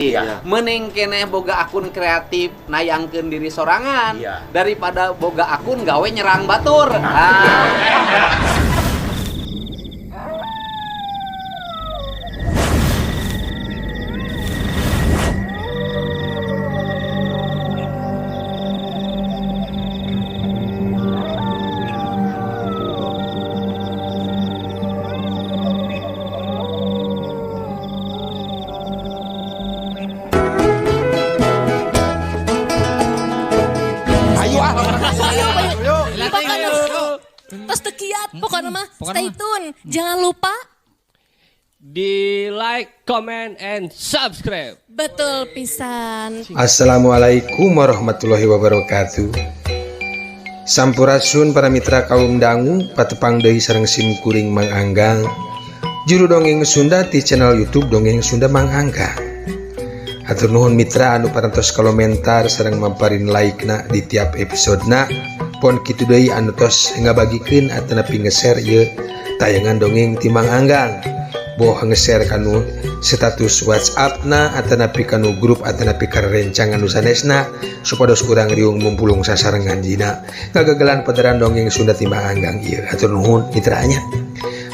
Iya. Mending keneh boga akun kreatif nayangkeun diri sorangan Iya. daripada boga akun gawe nyerang batur. Ah. Ayo ah. Pokoknya tos teu kiat pokoknya mah Pokoknya stay mah. tune. Jangan lupa Di like, comment, and subscribe. Betul pisan. Assalamualaikum warahmatullahi wabarakatuh. Sampurasun para mitra kaum dangu patepang deui sareng sim kuring Mang Anggang. Juru dongeng Sunda ti channel YouTube Dongeng Sunda Mang Anggang. Hatur nuhun mitra anu parantos komentar sareng mamparin like-na di tiap episodena. Pon kitu deui anu tos ngabagikeun atanapi nge-share ieu tayangan dongeng ti Mang Anggang. Boh nge-share kanu status WhatsApp na atanapi kanu grup atanapi karencangan nu sanesna supados urang riung mumpulung sasarengan dina ngagagalan padaran dongeng Sunda ti Mang Anggang ieu. Hatur nuhun mitranya.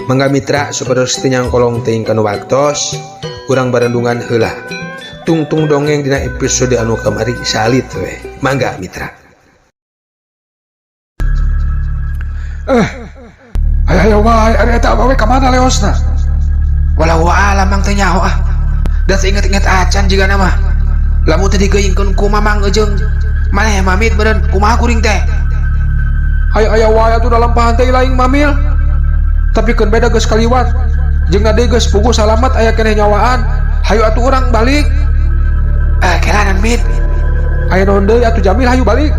Mangga mitra supados teu nyangkolong teuing kanu waktos urang barendungan heula. Tungtung dongeng dina episode anu kamari salit we. Mangga mitra. Ayo ayo wae, ari eta awewe ka mana leosna? Walau alam mang teu nyaho ah. Da teu inget-inget acan jiga nama. Lamun teu digeuingkeun ku mamang eujeung maneh mamit meureun kumaha kuring teh. Ayo ayo wae atuh dalam pahan teh laing mamil. Tapi keun beda geus kaliwat. Jeung deui geus puguh salamat aya keneh nyawaan. Hayu atuh urang balik. Kelanan mit. Aya naon deui atuh Jamil hayu balik.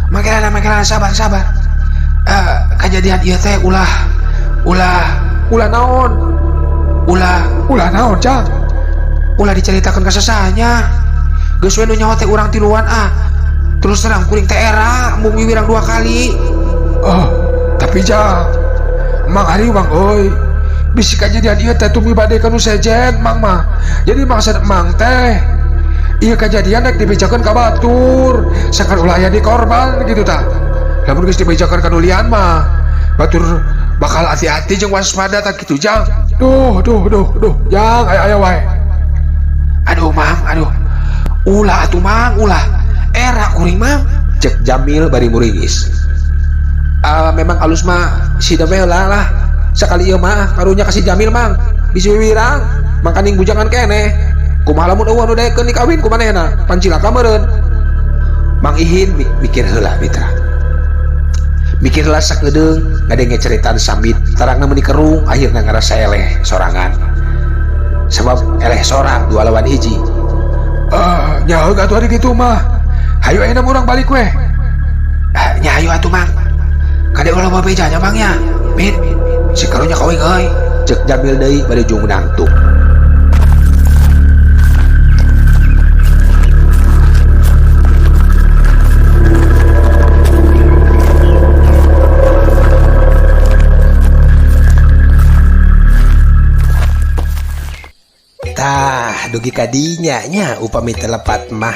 Makelana makelana sabar sabar. Kejadian ieu teh ulah ulah Ulah naon? Ulah Ulah naon, Jang? Ulah diceritakan ka sasahnya. Geus we nu nyaho teh urang tiluan ah. Terus terang kuring teh era mung wiwirang 2 kali. Oh, tapi Jang, Mang ari Mang euy. Bisi kajadian ieu teh tumi bade ka nu sejen Mang mah. Jadi maksud Mang teh ieu kejadian rek dibejakeun ka batur, sangkan ulah aya di korban gitu tah. Lamun geus dibejakeun ka nu lian mah, batur bakal hati-hati jeung waspada tah kitu Jang. Duh, duh, duh, duh, Jang, aya aya wae. Aduh Mang, aduh. Ulah atuh Mang, ulah. Era kuring Mang. Cek Jamil bari muringis. Memang alus mah si dame heula lah. Sakali ieu mah karunya ka si Jamil Mang. Bisi wiwirang, mangkaning bujangan keneh. Kumaha lamun eueuh nu daekeun dikawin ku manehna, pancilaka meureun. Mang Ihin mikir heula mitra. Mikir heula sakedeung ngadenge ceritaan Samit, tarangna meuni kerung akhirna ngarasa eleh sorangan. Sebab eleh sorang 2 lawan 1. Nyaho atuh ari kitu mah. Hayu ayeuna urang balik weh. Nya hayu atuh Mang. Kade ulah babeja nya Mang nya. Mit, si karunya kawing euy. Cek Jamil deui bari jung nangtung. Tah, dugi kadinya nya upami telepat mah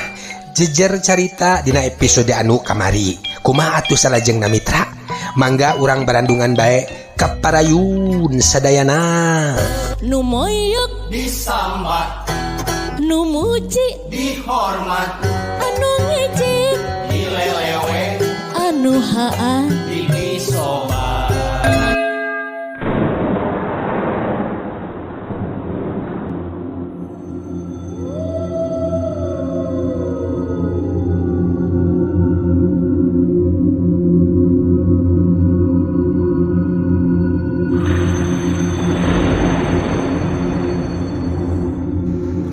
jejer carita dina episode anu kamari. Kumaha atuh salajengna mitra? Mangga urang barandungan bae kaparayun sadayana. Nu moyok disambat, nu muji dihormat, anu ngejek dilelewe, anu haa disobat.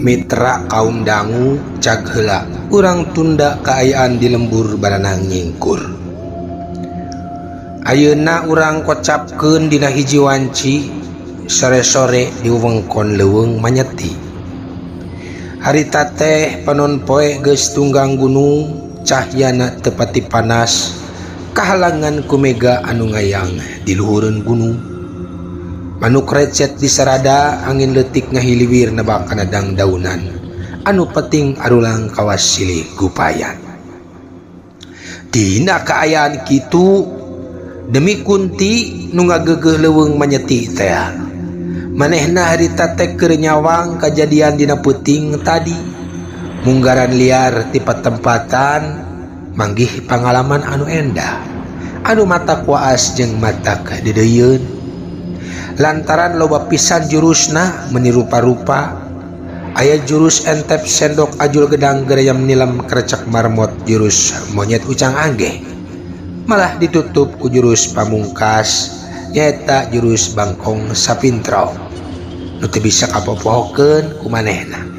Mitra kaum dangu cag heula urang tunda kaayaan di lembur baranang nyingkur. Ayeuna urang kocapkeun dina hiji wanci sore-sore di wewengkon leuweung manyeti. Harita teh panon poe geus tunggang gunung cahyana teu pati panas kahalangan ku mega anu ngayang di luhureun gunung. Manuk recet di sarada angin leutik ngahiliwir nebak kana dangdaunan. anu penting arulang kawas silih gupayan. Dina kaayaan kitu demi Kunti nu ngagegeuh leuweung manyeti teh. Manehna harita teh keur nyawang kajadian dina peuting tadi. Munggaran liar ti patempatan manggih pangalaman anu endah, anu mata kuas jeung mata deudeuyeun. Lantaran loba pisan jurusna meuni rupa-rupa, aya jurus entep sendok ajul gedang gereyem nilem krecek marmot jurus monyet ucang anggeh. Malah ditutup ku jurus pamungkas nyaeta jurus bangkong sapintro nu teu bisa kapopohokeun ku manehna.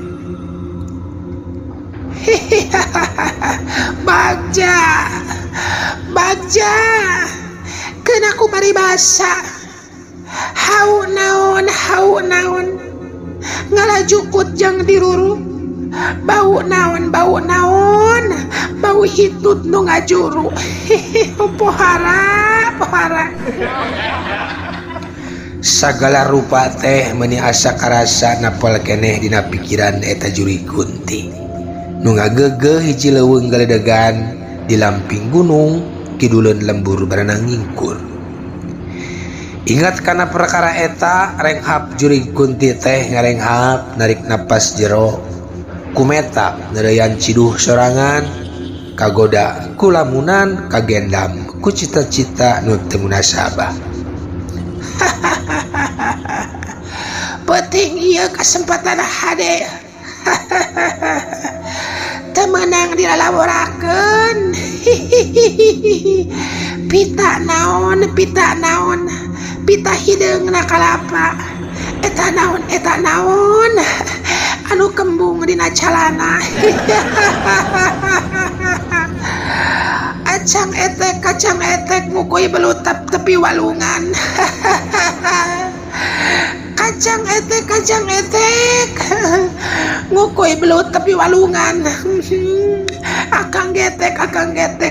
Bagja, bagja, keun aku paribasa. Hau naon, hau naon, ngalajukut jang diruru. Bau naon, bau naon, bau hitut nu ngajuru. Pohara, pohara. Sagala rupa teh meuni asa karasa napal keneh dina pikiran eta juri Kunti. Nu ngagegeuh hiji leuweung galedegan di lamping gunung kiduleun lembur barenang ngingkur. Ingat kana perkara eta renghap juri Kunti teh ngarenghap narik napas jero kumetak nereyan ciduh sorangan kagoda kulamunan kagendam ku cita-cita nu teu munasabah. Penting ieu kasempatan hade. Teu meunang dilalaborakeun. Pita naon, pita naon, pita hideungna kalapa. Eta naon, eta naon, anu kembung dina calana. Acang etek, kacang etek, mukui belutap tepi walungan. Kacang etek, kacang etek, ngukui belut tepi walungan. Akang getek,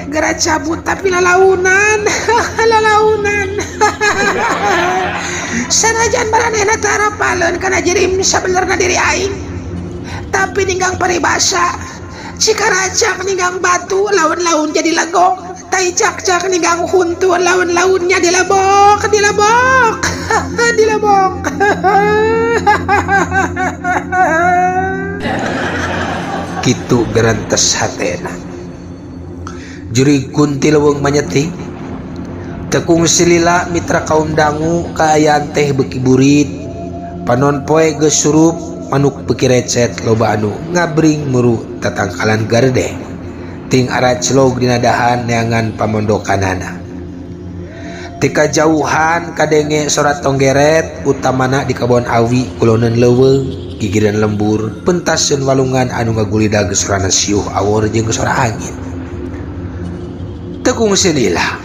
gerak cabut tapi lalaunan. Lalaunan. Sanajan maranehna tara paleun kana jirim sabenerna diri aing. Tapi ninggang paribasa, cikaracak ninggang batu laun-laun jadi legok. Tai cak-cak ninggang huntu laun-launnya dilebok, dilebok. Dilebok. Kitu gerentes hatena. Juri Kunti leuweung manyeti. Tekung silila mitra kaum dangu kaayaan teh beuki burit. Panon poe geus surup manuk beuki recet loba anu ngabring muru tatangkalan gardeh. Ting araclog dina dahan neangan pamondokanana. Tika jauhan kadenge sorat tonggeret utamana di kebon awi kuloneun leuweung gigireun lembur pentaseun walungan anu ngagulidag sorana siuh awor jeung sora angin. Tekung silila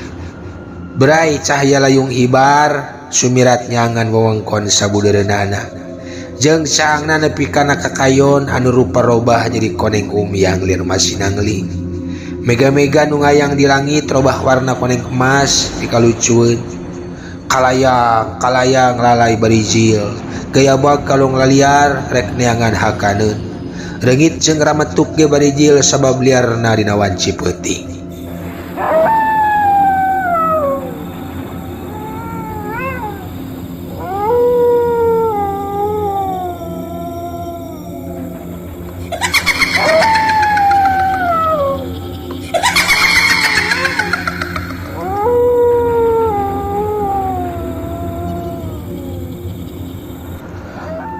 berai cahaya layung hibar sumirat nyangan wewengkon sabudeureunana jeung saangna nepi kana kakayon anu rupa robah jadi koneng umyang lieur masinangling. Mega-mega nu ngayang di langit robah warna koneng emas dikalucueun. Kalayang, kalayang lalai barijil. Gaya bag kalong laliar rek neangan hakaneun. Reungit jeung rametuk ge barijil sabab liarna dina wanci peuting.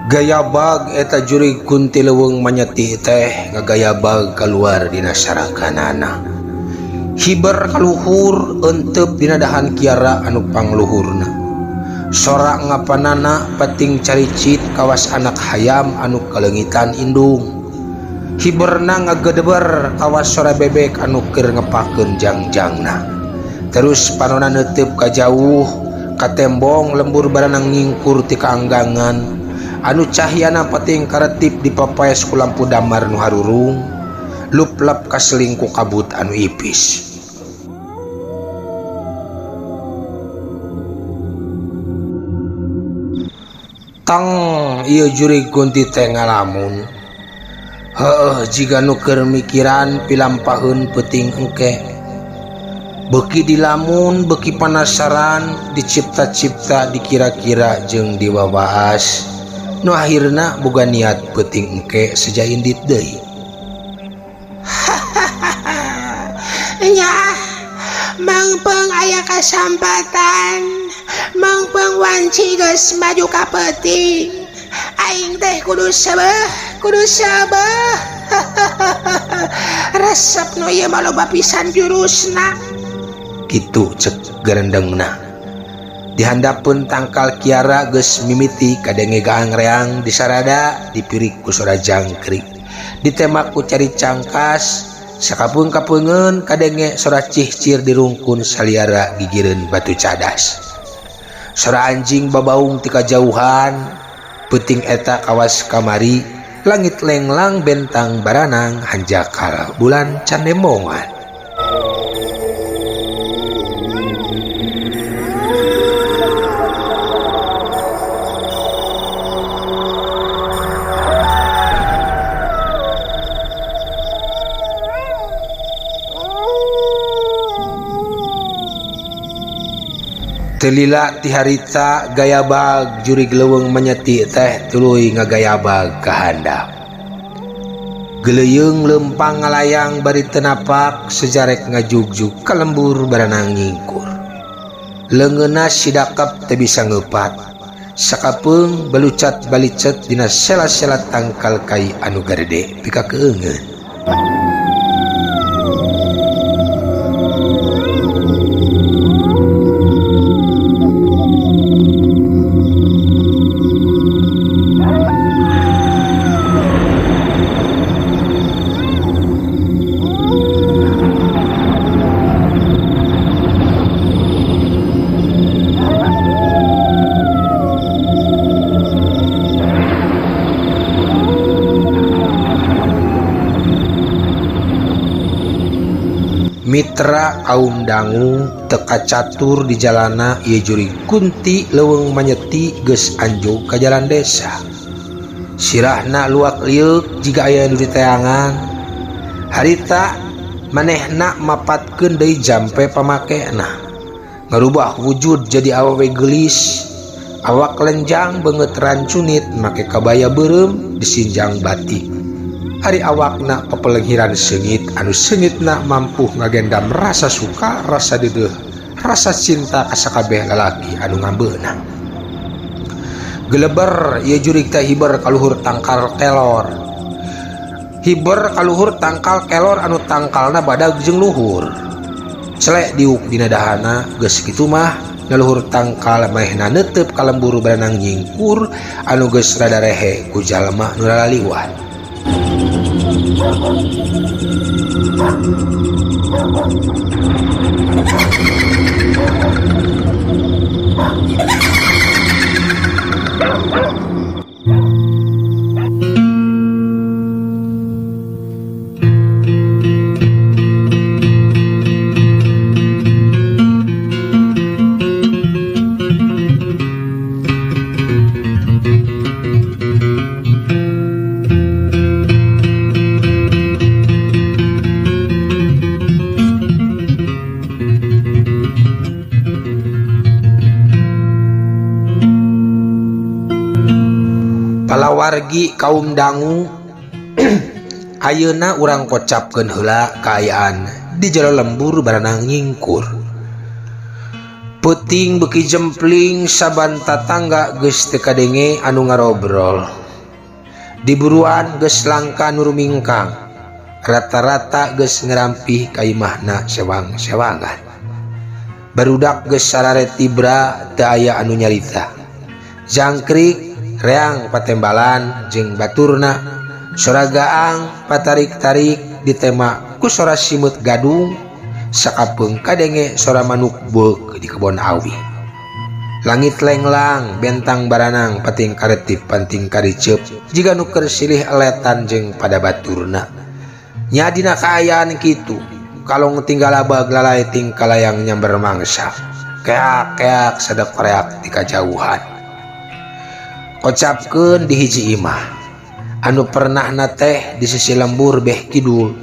Gaya bag eta juri Kunti leuweung manyeti teh ngagayabag kaluar dina sarakanana. Hiber kaluhur entep dina dahan kiara anu pangluhurna. Sora ngapanana pating caricit kawas anak hayam anu kaleungitan indung. Hiberna ngagedeber kawas sora bebek anu keur ngepakeun jangjangna. Terus panona neuteup ka jauh katembong lembur baranang ngingkur ti kaanggangan. Anu cahyana pating karetip dipapaes ku lampu damar nu harurung luplap kaselingku kabut anu ipis. Tang ieu juri Kunti teh ngalamun. Heuh jiga nu keur mikiran pilampaheun peuting engke. Beuki dilamun beuki panasaran dicipta-cipta dikira-kira jeung diwawaas. Nu akhirna boga niat peuting engke seja indit deui. Nya mangpeung aya kasampatan, mangpeung wanci geus maju ka peuting. Aing teh kudu sebeh, kudu sebeh. Resep nu ieu mah loba pisan jurusna. Kitu cek gerendengna. Dihandapeun tangkal kiara geus mimiti kadenge gaang reang disarada dipirik ku sora jangkrik. Ditemak ku cari cangkas sakapeung-kapeungeun kadenge sora cihcir dirungkun saliara gigireun batu cadas. Sora anjing babaung ti kajauhan. Peuting eta kawas kamari langit lenglang bentang baranang hanjakal bulan canembongan. Telila ti harita gayabag jurig leuweung menyeti teh tuluy ngagayabag ka handap. Geleuyeung leumpang ngalayang bari teu napak sejarek ngajugjug ka lembur baranang nyingkur. Leungeunna sidakep teu bisa ngeupat. Sakapeung balucat balicet dina sela-sela tangkal kai anu garede pika keungeun. Mitra kaum dangu teka catur di jalana ieu jurig kunti leuweung manyeti geus anjog ka jalan desa. Sirahna luak lieuk jiga aya nu diteangan. Harita manehna mapatkeun deui jampe pamakena. Ngarubah wujud jadi awewe geulis, awak lenjang beungeut rancunit make kabaya beureum disinjang batik. Ari awakna pepelenghiran seungit anu seungitna mampu ngagendam rasa suka, rasa deudeuh, rasa cinta ka sakabeh lalaki anu ngambeuna. Geleber ieu jurig teh hiber kaluhur tangkal kelor. Hiber kaluhur tangkal kelor anu tangkalna badag jeung luhur. Celek diuk dina dahana geus kitu mah naluhur tangkal manehna neuteup ka lembur baranang nyingkur anu geus rada rehe ku jalma nu lalaliwat. Palawargi kaum dangu ayeuna urang kocapkeun heula kaayaan di jero lembur baranang nyingkur. Peuting beuki jempling saban tatangga geus teu kadenge anu ngarobrol. Diburuan geus langka nu rumingkang, rata-rata geus ngerampih ka imahna sewang-sewangan. Barudak geus sarare tibra teu aya anu nyarita. Jangkrik reang patembalan jeung baturna, sora gaang patarik-tarik ditema ku sora simut gadung, sakapeung kadenge sora manuk beuk di kebon awi. Langit lenglang bentang baranang pating karetip panting kariceup jiga nu keur silih eletan jeung pada baturna. Nya dina kaayaan kitu kalong tinggal abag lalai tingkalayang nyamber mangsa. Keak-keak sadap koreak di kajauhan. Kocapkeun di hiji imah. Anu pernahna teh di sisi lembur beh kidul.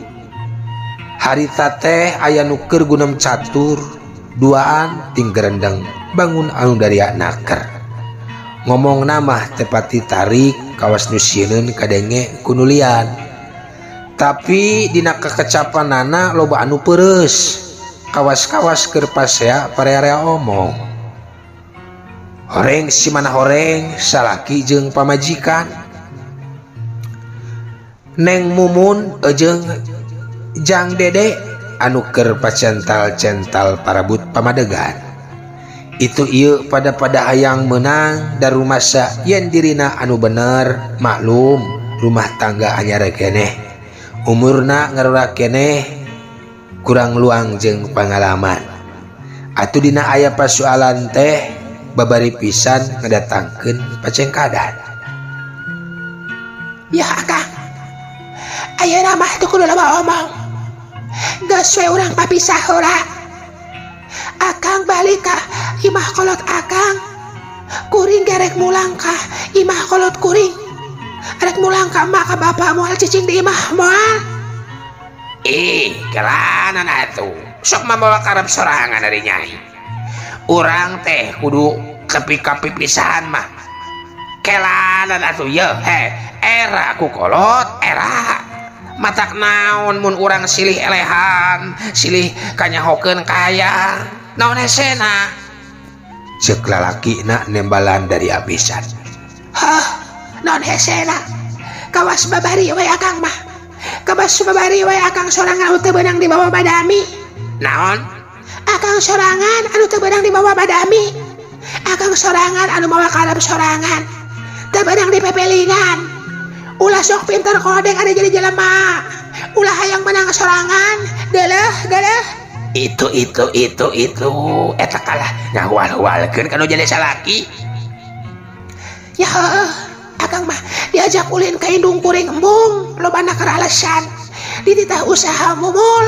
Harita teh aya nu keur gunem catur, duaan ting gerendeng bangun anu daria naker. Ngomong mah tepati tarik kawas nu sieun kadenge kunulian. Tapi dina kekecapanana loba anu peureus. Kawas-kawas keur pasea parea-rea omong. Horeng si mana horeng salaki jeung pamajikan. Neng Mumun jeung Jang Dede anu keur pacental-cental parabut pamadegan. Itu ieu pada-pada hayang menang da rumasa yen dirina anu bener maklum rumah tangga anyar keneh. Umurna ngarora keneh kurang luang jeung pengalaman. Atuh dina aya pasualan teh babari pisan ngadatangkeun pacengkadan. Ya akang, ayeuna mah teu kudu loba omong. Geus we urang papisah heula. Akang balik ka imah kolot akang. Kuring gerek mulang ka imah kolot kuring. Rek mulang ka emak ka bapak moal cicing di imah moal. Ih, kelanan atuh. Sok mamawa karep sorangan dari nyai. Urang teh kudu kepi-kapi pisahan mah. Kelanan atuh ye, he, era ku kolot, era. Matak naon mun urang silih elehan, silih kanyahokeun kaya. Naon hesena? Ceuk lalakina nembalan dari abisan. Hah, naon hesena? Kawas babari we akang mah. Kawas babari we akang sorangan anu teu beunang dibawa badami. Naon? Akang sorangan anu teu beunang dibawa badami. Akang sorangan anu mawa karep sorangan. Teu beunang dipepelingan. Ulah sok pinter kodek ada jadi jelema. Ulah hayang menang sorangan. Deleh, deleh. Itu eta kalah ngahual-hualkeun kanu jadi salaki. Ya heuh, akang mah diajak ulin ka indung kuring embung, lobana keur alasan. Dititah usaha mumul,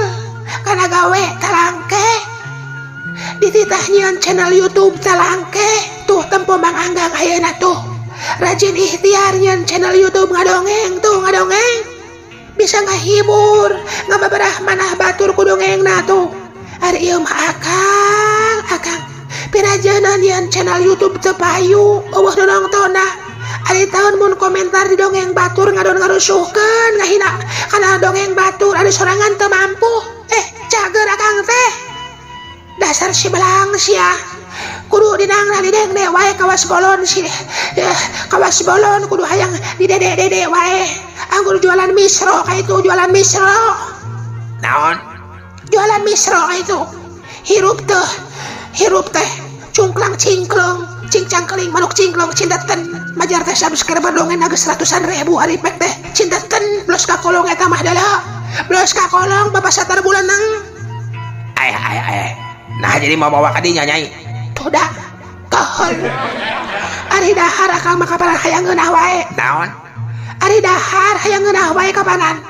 kana gawe talangke. Dititah nyieun channel YouTube talangke. Tuh tempo Mang Anggang ayeuna tuh. Rajin ikhtiar nyieun channel YouTube ngadongeng tuh ngadongeng. Bisa ngahibur, ngababarah manah batur ku dongengna tuh. Ari ieu mah akang, akang. Pirajeunna nyieun channel YouTube teu payu, eueuh nu nongtonna. Ari taun mun komentar di dongeng batur ngadon ngarusuhkeun, ngahina kana dongeng batur ari sorangan teu mampu. Cager akang teh. Dasar si belang sia. Kudu dinangna didengde wae kawas bolon si. Kawas bolon kudu hayang didede-dede wae. Anggur jualan misro ka itu, jualan misro. Naon? Jualan misro ka itu. Hirup teh, hirup teh cungklang cingklong, cingcangkeling manuk cingklong cindeten. Majar teh subscriber dongeng geus ratusan ribu ari pek teh cindeten blos ka kolong eta mah dala. Blos ka kolong bapak satar bulan nang. Ay ay ay. Nah jadi mau bawa ka dinya nyai. Tuh da. Kohol. Ari dahar akang mah kapanan hayang ngeunah wae. Naon? Ari dahar hayang ngeunah wae kapanan.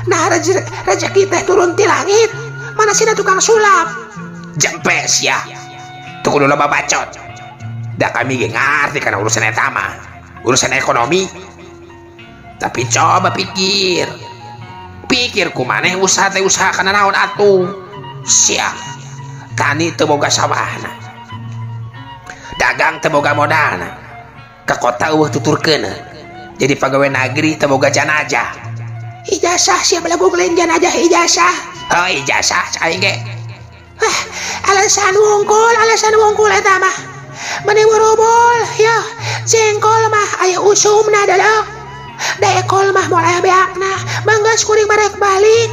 Nah rezeki teh turun ti langit. Mana sina tukang sulap? Jempes ya. Tuh kudu loba bacot. Da kami ge ngarti kana urusan eta mah. Urusan ekonomi. Tapi coba pikir. Pikir kumaneh usaha teh usaha kana naon atuh. Sia. Tani teu boga sawahna. Dagang teu boga modalna. Ka kota eueuh tuturkeun. Jadi pagawe nagri teu boga janajah. Ijazah sia belebung lain janajah ijazah. Heuh ijazah aing ge. Hah, alasan wungkul eta mah. Meni worobol ya, jengkol mah aya usumna dalah. Da ekol mah moal aya beakna, mangga kuring barek balik.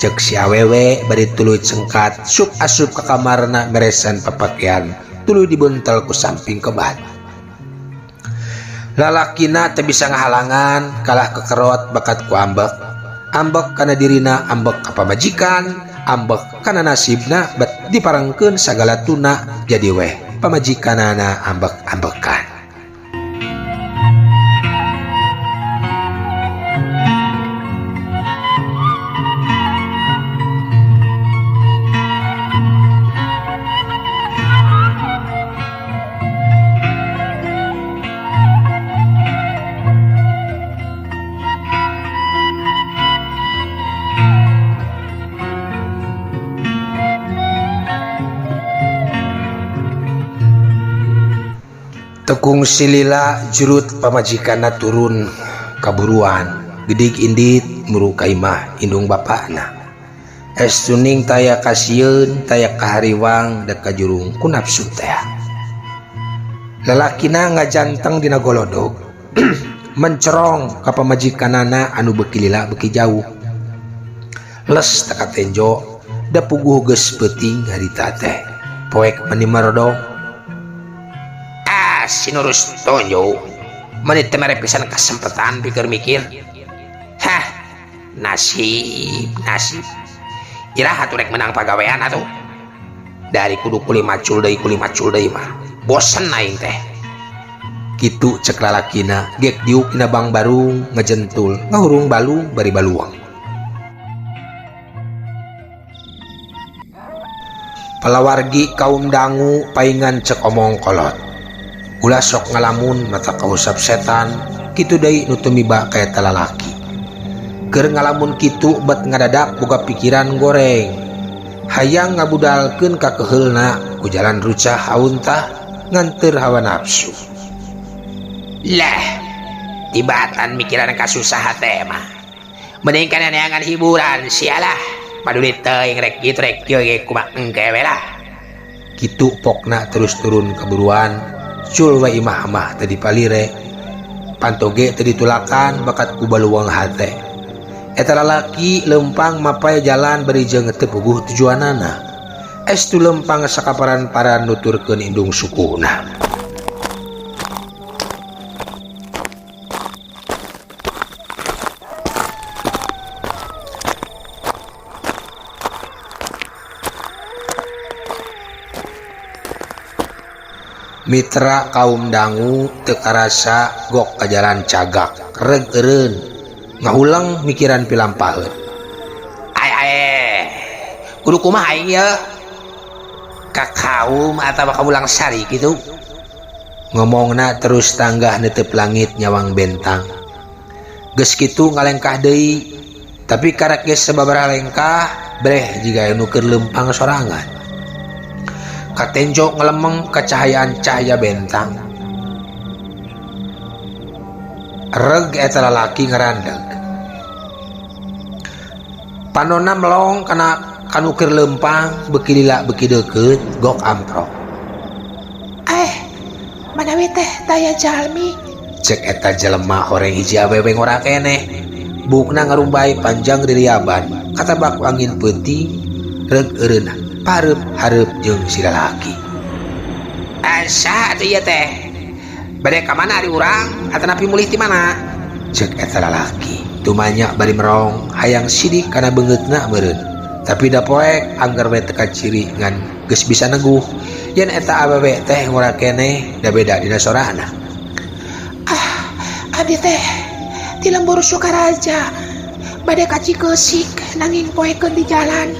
Cek si awewe bari tuluy cengkat sup asup ka kamarna beresan papakean tuluy dibuntel ku samping kebat. Lalakina teu bisa ngahalangan kalah kekerot bakat ku ambek. Ambek kana dirina, ambek ka pamajikan, ambek kana nasibna bet diparengkeun sagala tuna jadi weh pamajikanana ambek-ambekan. Teu kungsi lila jurut pamajikanna turun kaburuan gedig indit muru ka imah indung bapana. Estuning taya kasieun taya kahariwang da kajurung ku nafsu teh. Lalakina ngajanteng dina golodog mencerong ka pamajikanana anu beuki lila beuki jauh. Les teu katenjo da puguh geus peuting harita teh. Poek mani marodong. Ah, sinurus tonjo. Meni teu mere pisan kasempatan pikir mikir. Hah, nasib, nasib. Iraha atuh rek menang pagawean atuh. Dari kudu kuli macul deui mah. Bosen aing teh. Kitu cek lalakina gek diuk dina bang barung ngejentul ngahurung balung bari baluang. Palawargi kaum dangu paingan cek omong kolot. Ulah sok ngalamun mata kausap setan kitu deui nu tumiba ka eta lalaki. Keur ngalamun kitu bet ngadadak boga pikiran goreng. Hayang ngabudalkeun ka keheulna ku jalan rucah hauntah nganteur hawa nafsu. Lah, tibatan mikiran kasusah teh mah. Mending kana neangan hiburan sialah. Paduli teuing rek kitu rek kieu ge kumaha engke we lah. Kitu pokna terus turun keburuan. Cul we imah-imah teu dipalire. Pantoge teu ditulakan bakat ku baluang hate. Eta lalaki lempang mapay jalan bari jeung teu puguh tujuanana. Estu lempang sakaparan-paran nuturkeun indung sukuna. Mitra kaum dangu teu karasa gok ka jalan cagak reg eureun ngahulang mikiran pilampaheun. Ay ay kudu kumaha aing ieu ka kaum atawa ka Bulang Sari kitu. Ngomongna terus tanggah netep langit nyawang bentang. Geus kitu ngalengkah deui tapi karek geus sababaraha lengkah breh jiga anu keur lempang sorangan. Katenjo ngelemeng kecahayaan cahaya bentang. Reg eta lalaki ngarandeg. Panona melong kana kanu keur lempang beuki lila beuki deukeut gok amprok. Manawi teh taya jalmi. Cek eta jelema horeng hiji awewe ngora keneh. Bukna ngarumbai panjang ririaban katabak angin peuting reg eureun pareup hareup jeung si lalaki. Asa atuh ieu teh. Bade ka mana ari urang atanapi mulih ti mana? Cek eta lalaki. Tumanya bari merong hayang sidik kana beungeutna meureun. Tapi da poek anggar we teu kaciri ngan geus bisa neguh yen eta awewe teh ngora keneh da beda dina sorana. Ah, abdi teh ti lembur Sukaraja bade ka Cikeusik nanging poekeun di jalan.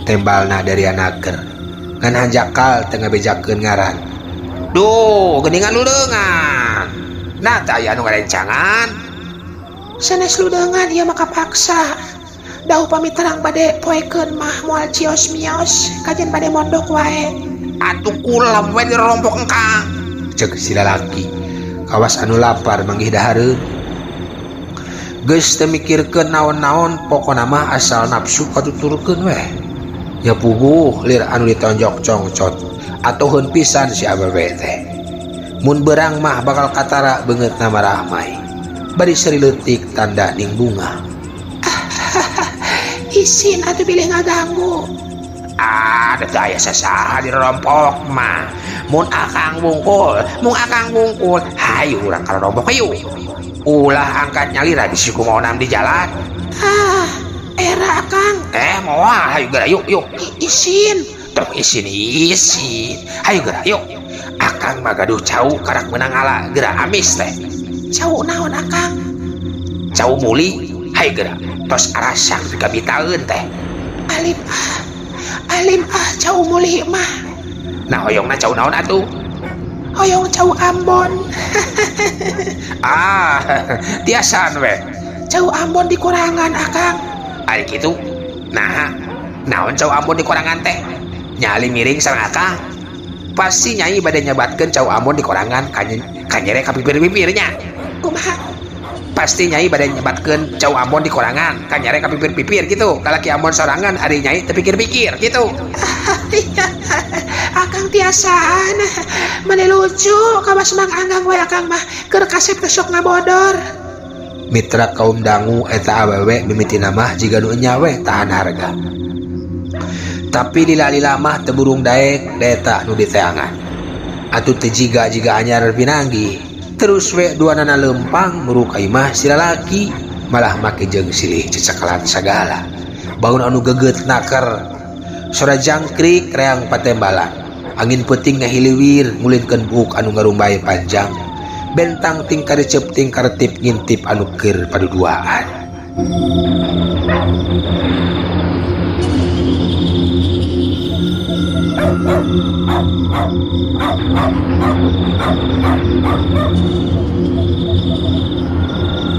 Tembalna dari anaker ngan hanjakal teu ngabejakeun ngaran. Duh, geuningan ludeungan. Nah, teh aya anu ngarencangan. Sanes ludeungan ieu mah kapaksa. Da upami terang bade poekeun mah moal cios mios, kajen bade mondok wae. Atuh kulem we dirompok engkang. Cek si lalaki. Kawas anu lapar manggih dahareun. Geus teu mikirkeun naon-naon, pokona mah asal nafsu katuturkeun weh. Nya puguh lir anu ditonjok congcot atuheun pisan si awewe teh. Mun berang mah bakal katara beungeutna marahmai. Bari seri leutik tanda ning bunga. Isin atuh bilih ngaganggu. Ah, da teu aya sasaha di rompok mah. Mun akang bungkul, mun akang bungkul, hayu urang ka rompok hayu. Ulah angkat nyalira bisi kumaonam di jalan. Ah, era akang. Moal hayu geura yuk yuk. Isin, tong isin isin. Hayu geura yuk. Akang mah gaduh cau karak meunang ala geura amis teh. Cau naon akang? Cau muli, hayu geura. Tos arasak kabitaeun teh. Alim ah. Alim ah cau muli mah. Nah hoyongna cau naon atuh? Hoyong cau Ambon. Ah, tiasaan we. Cau Ambon dikurangan akang. Ari kitu. Nah, naon cau Ambon dikurangan teh? Nyali miring sareng akang. Pasti Nyai bade nyebatkeun cau Ambon di korangan kanyere ka pipir-pipirnya. Kumaha? Pasti Nyai bade nyebatkeun cau Ambon di korangan kanyere ka pipir-pipir gitu. Kalaki Ambon sorangan ari Nyai teu pikir-pikir gitu. Akang tiasaan. Meni lucu kawas Mang Anggang we akang mah keur kasep teh sok ngabodor. Mitra kaum dangu eta awewe mimitina mah jiga nu enya we tahan harga. Tapi lila-lila mah teu burung daek eta nu diteangan. Atuh teu jiga-jiga anyar pinanggih. Terus we duanana lempang muruk ka imah si lalaki malah make jeung silih cecakalan sagala. Bangun anu geget naker. Sora jangkrik reang patembalan. Angin peuting ngahiliwir ngulinkeun buuk anu ngarumbay panjang. Bentang tingkar recep tingkar tip ngintip anu keur paduduaan.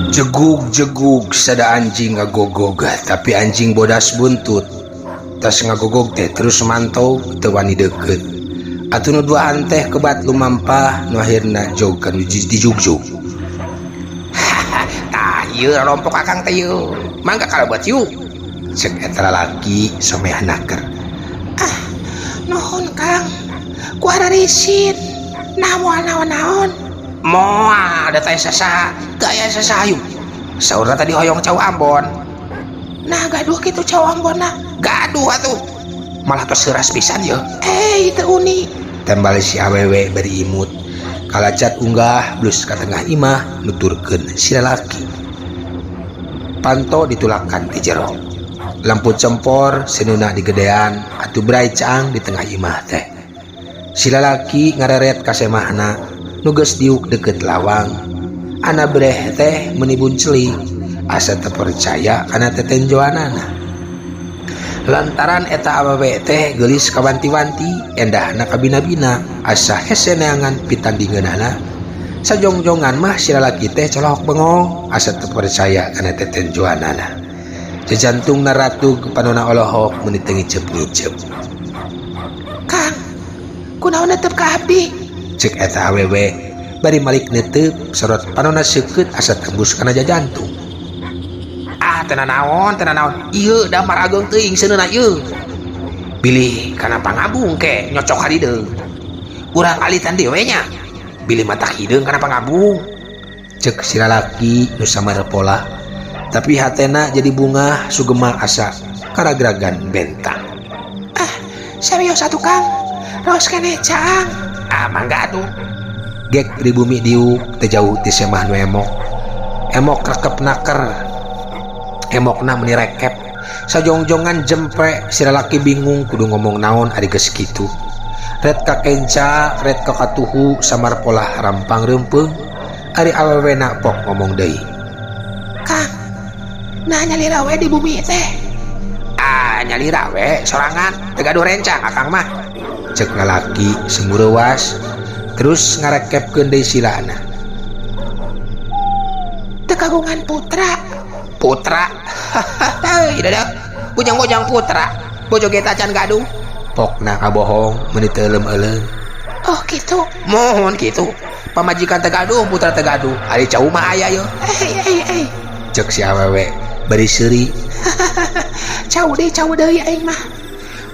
Jegug-jegug sada anjing ngagogog, tapi anjing bodas buntut. Tas ngagogog teh terus mantau teu wani deukeut. Atuh nu duaan teh kebat lumampah nu akhirna jog ka nu dijugjug. Tah ieu rompok akang teh ieu. Mangga kalebet yuk. Cek eta lalaki someah naker. Ah, nuhun Kang. Ku ararisin. Nah moal naon-naon. Moal da teh sasaha, teu aya sasaha yuk. Saurna tadi hoyong cau Ambon. Nah gaduh kitu cau Ambonna. Gaduh atuh. Malah tos seuras pisan yeuh. Teu uni. Tembal si awewe bari imut. Kalacat unggah blus ka tengah imah nuturkeun si lalaki. Panto ditulakan ti jero. Lampu cempor senuna digedean atuh brai caang di tengah imah teh. Si lalaki ngareret ka semahna nu geus diuk deukeut lawang. Ana breh teh meuni buncelik asa teu percaya kana tetenjoanana. Lantaran eta awewe teh geulis kawanti-wanti endahna kabina-bina asa hese neangan pitandingeunana. Sajongjongan mah si lalaki teh colohok bengong asa teu percaya kana tetenjoanana. Jajantungna ratug panona olohok meuni teu ngiceup-ngiceup. Kang, kunaon netep ka abdi? Cek eta awewe bari malik netep sorot panona seukeut asa tembus kana jajantung. Ah, teu nanaon, teu nanaon. Ieu damar ageung teuing seuneuna ieu. Bilih kana pangabung ke nyocok harideung. Urang alitan deui we nya. Bilih mata hideung kana pangabung. Cek si lalaki nu samar pola, tapi hatena jadi bungah sugema asa karagragan bentang. Ah, serius atuh Kang. Raos keneh caang. Ah, mangga atuh. Gek di bumi diuk teu jauh ti semah nu emok. Emok rekep naker. Emokna meuni rekep. Sajongjongan jempre si lalaki bingung kudu ngomong naon ari geus kitu. Ret ka kenca, ret ka katuhu samar polah rampang reumpeung. Ari awewena pok ngomong deui. Kang, nah nyalira we di bumi teh. Ah, nyalira we sorangan teu gaduh rencang akang mah. Cek lalaki sengureuwas terus ngarekepkeun deui silana. Teu kagungan putra. Putra. Hei, dadah. Bujang-bujang putra. Bojo ge tacan gaduh. Pokna kabohong meuni teu euleum-euleum. Oh gitu. Mohon kitu. Pamajikan teu gaduh, putra teu gaduh. Ari cau mah aya yeuh. Cek si awewe bari seuri. Cau deui aing mah.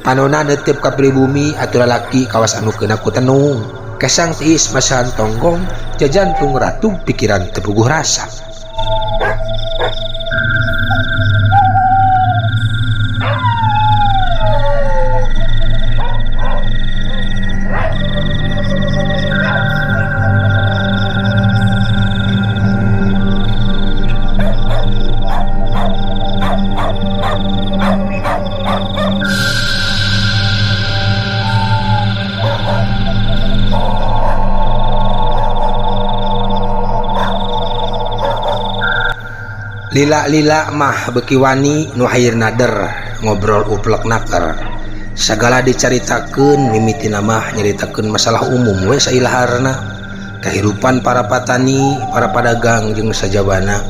Panona neuteup ka pribumi atuh lalaki kawas anu keuna ku tenung. Kesang tiis masahan tonggong, jajantung ratug pikiran teu puguh rasa. Lila-lila mah beki wani nu akhirna der ngobrol uplek naker. Sagala dicaritakeun mimitina mah nyaritakeun masalah umum we sailaharna, kahirupan para patani, para padagang jeung sajabana.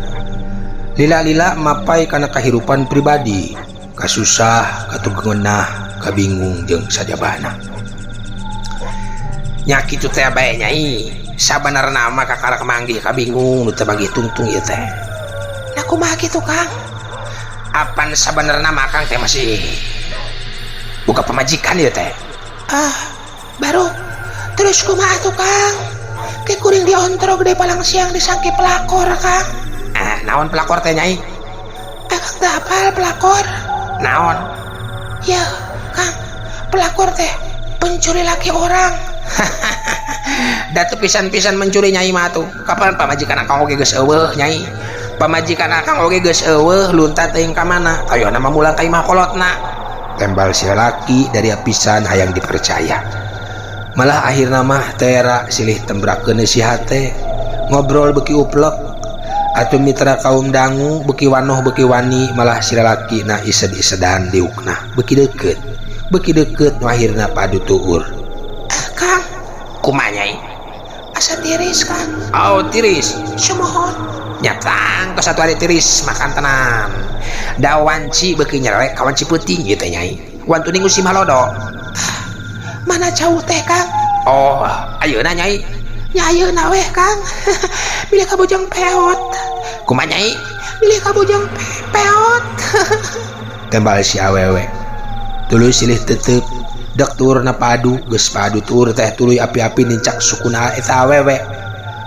Lila-lila mapai kana kahirupan pribadi, kasusah, katugenah, kabingung jeung sajabana. Nya kitu teh bae Nyai. Sabanarna mah kakarak manggih kabingung nu teu manggih tungtung ieu teh. Nah kumaha kitu Kang? Apan sabanarna mah Akang teh masih boga pamajikan ieu teh. Ah, baru terus kumaha tuh Kang? Ke kuring diontrog deh palang siang disangke pelakor Kang. Ah, naon pelakor teh Nyai? Akang teh apal pelakor? Naon? Ya, Kang, pelakor teh pencuri laki orang. Datu pisan-pisan mencuri Nyai mah tuh. Kapan pamajikan akang oge geus eueuh Nyai? Pamajikan akang oge geus eueuh lunta teuing ka mana? Ayeuna mah mulang ka imah kolotna. Tembal si lalaki dari pisan hayang dipercaya. Malah akhirna mah tera silih tembrakeun si hate. Ngobrol beuki uplek. Atuh mitra kaum dangu beuki wanoh beuki wani malah si lalaki na ised-isedan diukna. Beuki deukeut. Beuki deukeut nu akhirna padu tuur. Kang, kumaha Nyai? Asa tiris Kang. Oh, tiris. Sumuhun. Nyatang ke satu hari tiris makan tenan. Da wanci beuki nyerek ka wanci peuting ieu teh Nyai. Wantuni musim halodo. Mana jauh teh Kang? Oh, ayeuna Nyai. Nya ayeuna weh Kang. Bilih kabujang peot. Kumaha Nyai? Bilih kabujang peot. Tembal si awewe. Tuluy silih tetep dek turna padu geus padu tur teh tuluy api-api nincak sukuna eta awewe.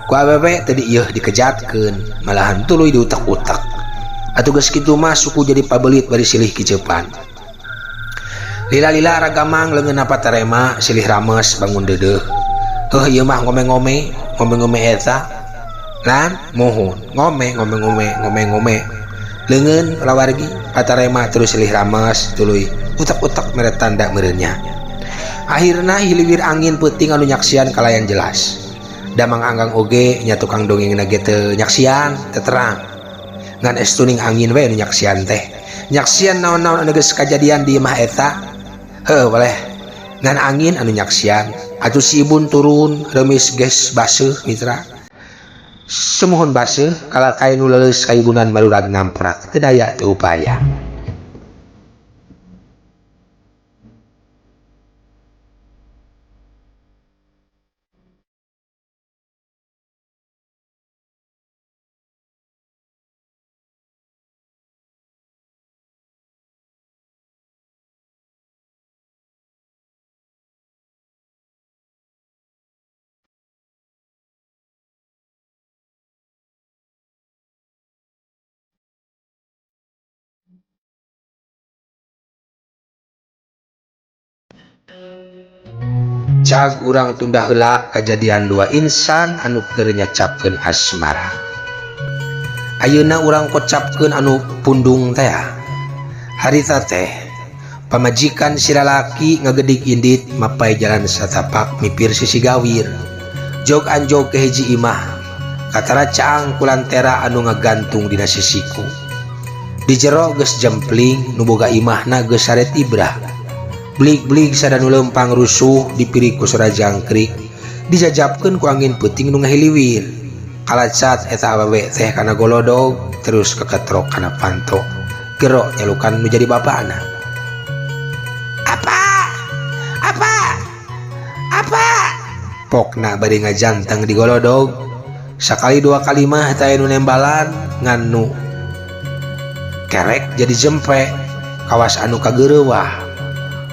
Ku awewe tadi ieu dikejatkeun malahan tuluy diutak-utak. Atuh geus kitu mah suku jadi pabelit bari silih kiceupan. Lila-lila ragamang leungeun patarema silih rames bangun deudeuh. Heuh ieu mah ngome-ngome, ngome-ngome eta. Lan mohon ngome ngome-ngome ngome-ngome. Leungeun lawargi patarema terus silih rames tuluy utak-utak mere tanda meureunnya. Akhirna hiliwir angin peuting anu nyaksian kalayan jelas. Damang Anggang oge nya tukang dongengna ge teu nyaksian teu terang. Ngan estuning angin we anu nyaksian teh. Nyaksian naon-naon anu geus kajadian di imah eta. Heuh boleh. Ngan angin anu nyaksian. Atuh si ibun turun remis geus baseuh mitra. Sumuhun baseuh kala kain nu leuleus kaibunan marurag namprak teu daya teu upaya. Cag urang tunda heula kajadian dua insan anu keur nyacapkeun asmara. Ayeuna urang kocapkeun anu pundung teh. Harita teh pamajikan si lalaki ngagedig indit mapai jalan satapak mipir sisi gawir. Jog anjog ke hiji imah katara caang kulantera anu ngagantung dina sisiku. Di jero geus jempling nu boga imahna geus saret ibrah. Blig-blig sadanu lempang rusuh dipiri ku sora jangkrik dijajapkeun ku angin peuting nu ngahiliwir. Kalacat eta awewe teh kana golodog terus keketrok kana panto. Gero nyalukan nu jadi bapana. Apa? Apa? Apa? Pokna bari ngajanteng di golodog. Sakali dua kali mah teh nu nembalan ngan nu kerek jadi jempe kawas anu kageureuwah.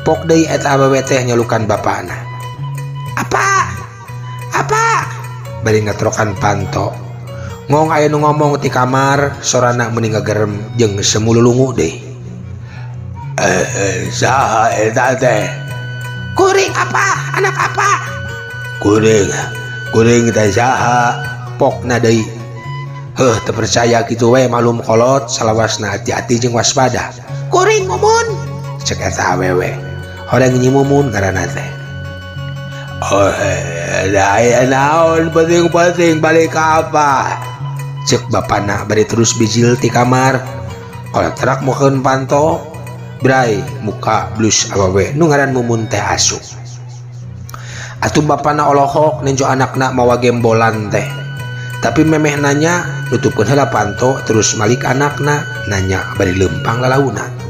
Pok deui eta awewe teh nyalukan bapana. Apa? Apa? Bari ngatrokan panto. Ngong aya nu ngomong ti kamar, sorana meuni ngagerem jeung semululungu deui. Saha eta teh? Kuring apa? Anak apa? Kuring. Kuring teh saha? Pokna deui. Heuh teu percaya kitu we malum kolot salawasna hati-hati jeung waspada. Kuring mumun. Cek eta awewe. Horeng nyi mumun ngaranna teh. Oh, aya naon penting-penting balik ka apa? Cek bapana bari terus bijil ti kamar. Kolotrak mokeun panto, bray muka blus awewe nu ngaran mumun teh asup. Atuh bapana olohok nenjo anakna mawa gembolan teh. Tapi memeh nanya nutupkeun heula panto terus malik anakna nanya bari lempang lalauna.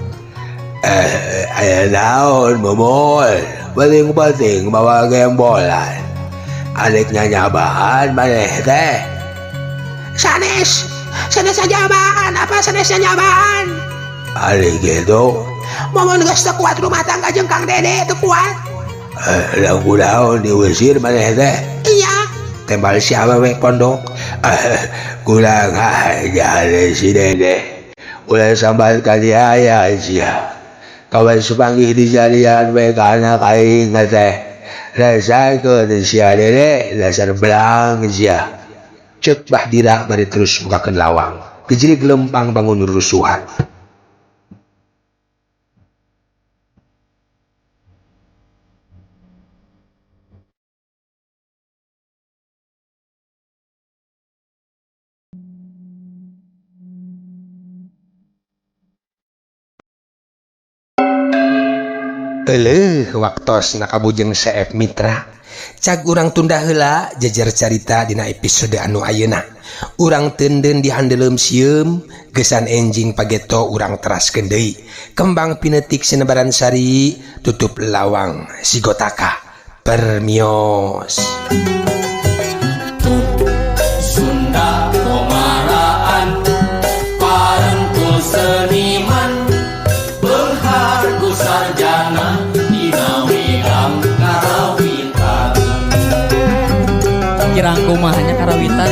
Aya naon momol, bating-bating bawa gembolan. Arek nyanyabaan maneh teh. Sanes, sanes nyanyabaan, apa sanes nyanyabaan? Ari kitu. Momon geus teu kuat rumah tangga jeung Kang Dede teu kuat. Eh, lah kunaon diusir maneh teh? Iya. Tembal si awewe pondok. Kurang ajar si Dede. Ulah sambat ka aya sia. Kawan supanggih di jalian we ka anak aing teh. Rasakeun sia Dede, dasar belang sia. Cek Bah Dira bari terus bukakeun lawang. Gejirig lempang bangun rusuhan. Eleuh waktos nakabujeng CF Mitra. Cag urang tunda heula jejer carita dina episode anu ayeuna. Urang teunden di handeuleum sieum, gesan enjing pageto urang teraskeun deui. Kembang pinetik sinebaran sari, tutup lawang sigotaka. Permios. Sunda komaraan parengkul seniman beunghar ku sarjana dina widang karawitan. Kirang kumahanya karawitan.